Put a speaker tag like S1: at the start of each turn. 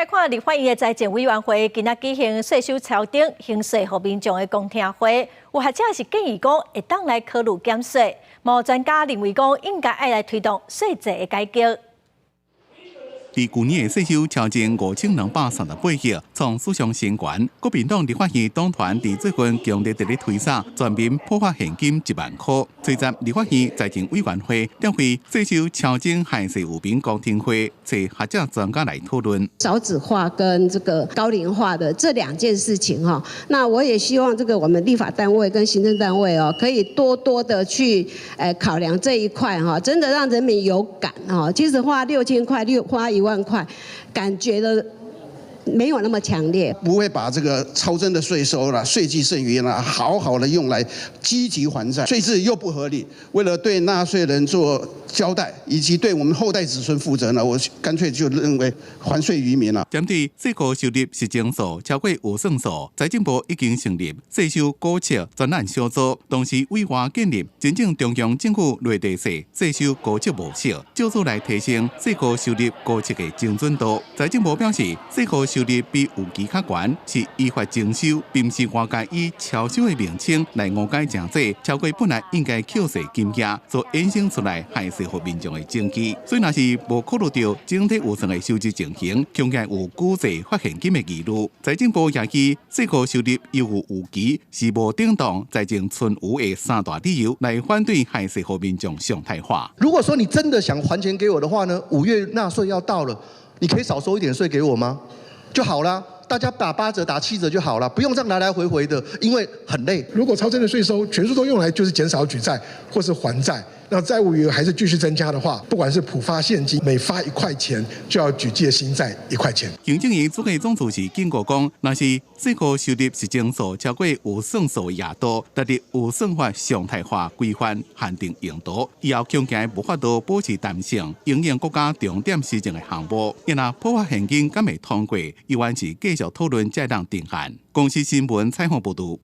S1: 來看立法院的財政委員會今仔舉行稅收調整、刑稅予民眾的公聽會，有學者是建議講會當來考慮減稅，無專家認為講應該愛來推動稅制的改革。
S2: 佇舊年的稅收調整5238億，創史上新懸。國民黨立法院黨團佇最近強烈佇咧推捒全民普發現金1萬箍。隨即立法院財政委員會召開稅收調整還稅予民公聽會，揣學者專家來討論。
S3: 少子化跟這個高齡化的這兩件事情哈，那我也希望這個我們立法單位跟行政單位哦，可以多多的去考量這一塊哈，真的讓人民有感哈。其實花6000塊，花1萬塊，感覺的沒有那麼強烈。
S4: 不會把這個超徵的稅收啦、稅計剩餘啦，好好的用來積極還債，稅制又不合理。為了對納稅人做交代，以及對我們後代子孫負責呢，我乾脆就認為還稅於民啦。
S2: 針對稅務收入實徵數超過預算數，財政部已經成立稅收估測專案小組，同時委外建立真正中央政府內地稅稅收估測模式，藉此來提升稅務收入估測的精準度。財政部表示，稅務收入比預期較懸，是依法徵收，並毋是外界以超收的名稱來誤解成這超過本來應該扣稅金額所衍生出來還稅予民眾的證據。所以，若是無考慮著整體預算的收支情形，恐驚有舉債發現金的疑慮。財政部也以稅務收入優於預期是無頂當財政存餘的三大理由來反對還稅予民眾常態化。
S5: 如果說你真的想還錢給我的話呢，5月納稅要到了，你可以少收一點稅給我嗎？就好啦，大家打8折、打7折就好了，不用這樣來來回回的，因為很累。
S6: 如果超徵的稅收全數都用來就是減少舉債或是還債，那債務餘額還是繼續增加的話，不管是普發現金，每發1塊錢就要舉借新債1塊錢。
S2: 行政院主計總處是警告講，若是稅務收入實徵數超過預算數的額度，達到預算法常態化規範限定用途，以後恐驚無法度保持彈性，應用國家重點施政的項目。因若普發現金敢會通過，猶原是繼續討論才當定案。公視新聞採訪報導。